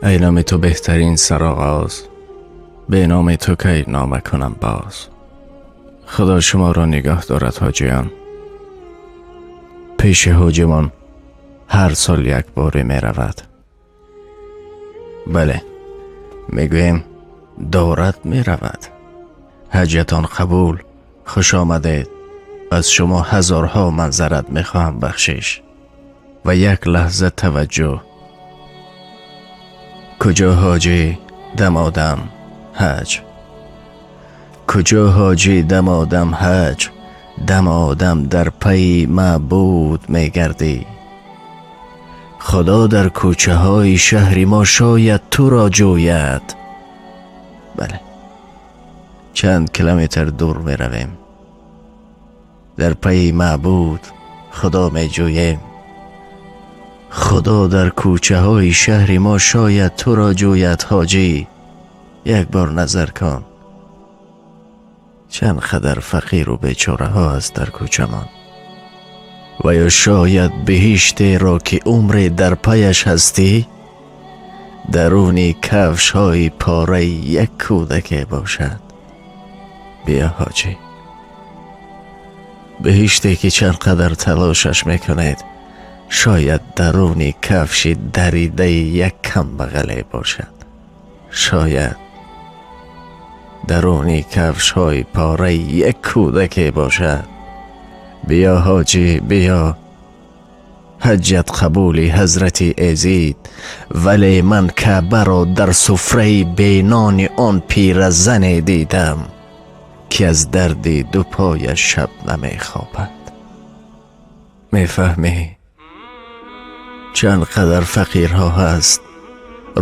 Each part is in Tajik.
Эй номи ту беҳтарин сароғоз, бе номи ту кай нома кунам боз. Худо шуморо нигоҳ дорад, ҳоҷиён. Пеши ҳоҷимон ҳар сол як боре меравад. Бале, мегӯем, дорад меравад. Ҳаҷатон қабул, хуш омадед. Аз шумо ҳазорҳо маъзарат мехоҳам, бахшиш ва як лаҳза таваҷҷӯҳ. Куҷо ҳоҷӣ дамодам ҳаҷ, куҷо ҳоҷӣ дамодам ҳаҷ, дамодам дар пайи маъбуд мегардӣ. Худо дар кӯчаҳои шаҳри мо шояд туро ҷӯяд. Бале, чанд километр дур меравем, дар пайи маъбуд Худо меҷӯем. Худо дар кӯчаҳои шаҳри мо шояд туро ҷӯяд. Ҳоҷӣ, як бор назар кун, чанд қадар фақиру бечораҳо аст дар кӯчамон. Ва ё шояд биҳиштеро, ки умре дар паяш ҳастӣ, даруни кафшҳои пораи як кӯдаке бошад. Биё, ҳоҷӣ, биҳиште ки чанд қадар талошаш мекунед, шояд даруни кафши даридаи як камбағале бошад. Шояд даруни кафшҳои пораи як кӯдаке бошад. Биё, ҳоҷӣ, биё, ҳаҷҷат қабули ҳазрати Эзид. Вале ман Каъбаро дар суфраи бенони он пиразане дидам, ки аз дарди ду пояш шаб намехобад. Мефаҳмӣ, чанд қадар фақирҳо ҳаст,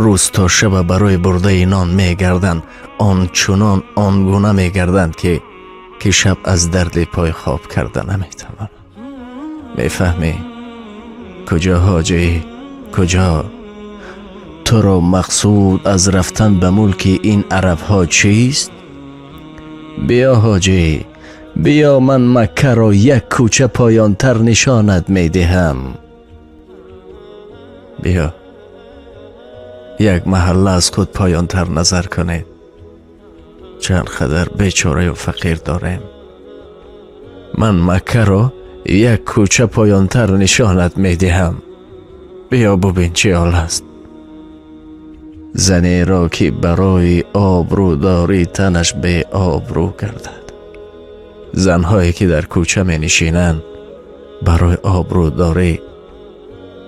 рӯз то шаба барои бурдаи нон мегарданд, ончунон он гуна мегарданд, ки шаб аз дарди пой хоб карда наметавонанд. Мефаҳмӣ, куҷо ҳоҷӣ, куҷо? Туро мақсуд аз рафтан ба мулки ин арабҳо чист? Биё, ҳоҷӣ, биё, ман Маккаро як кӯча поёнтар нишонат медиҳам. Биё, як маҳалла аз худ поёнтар назар кунед, чанд қадар бечораю фақир дорем. Ман Маккаро як кӯча поёнтар нишонат медиҳам. Биё, бубин, чӣ ҳол аст. Занеро, ки барои обрӯдорӣ танаш беобрӯ гардад. Занҳое, ки дар кӯча менишинанд, барои обрӯдорӣ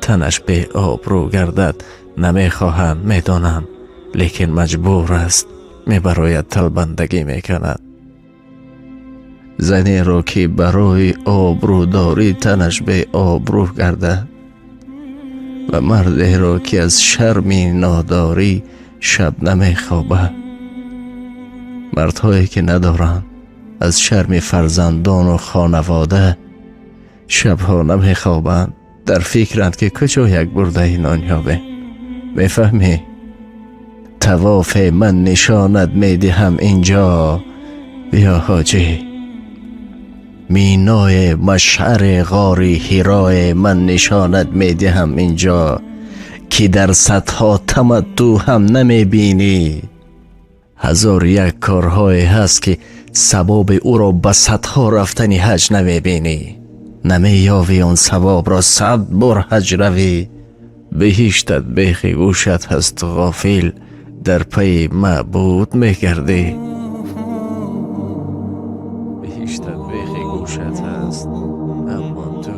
танаш беобрӯ гардад намехоҳанд, медонам, лекин маҷбур аст, мебарояд, талбандагӣ мекунад. Занеро, ки барои обрӯдорӣ танаш беобрӯ гардад ва мардеро, ки аз шарми нодорӣ шаб намехобад. Мардҳое, ки надоранд, аз шарми фарзандону хонавода шабҳо намехобанд, дар фикранд, ки куҷо як бурдаи нон ёбем. Мефаҳмӣ, тавофе ман нишонат медиҳам инҷо. Биё, ҳоҷӣ, Минои Машъари ғори Ҳирое ман нишонат медиҳам инҷо, ки дар садҳо таматтӯ ҳам намебинӣ. Ҳазор як корҳое ҳаст, ки савоби ӯро ба садҳо рафтани ҳаҷ намебинӣ, намеёвӣ он савобро, 100 бор ҳаҷ равӣ. Биҳиштат бехи гӯшат ҳаст, ғофил дар пайи маъбуд мегардӣ. Биҳиштат бехи гӯшат ҳаст, аммо ту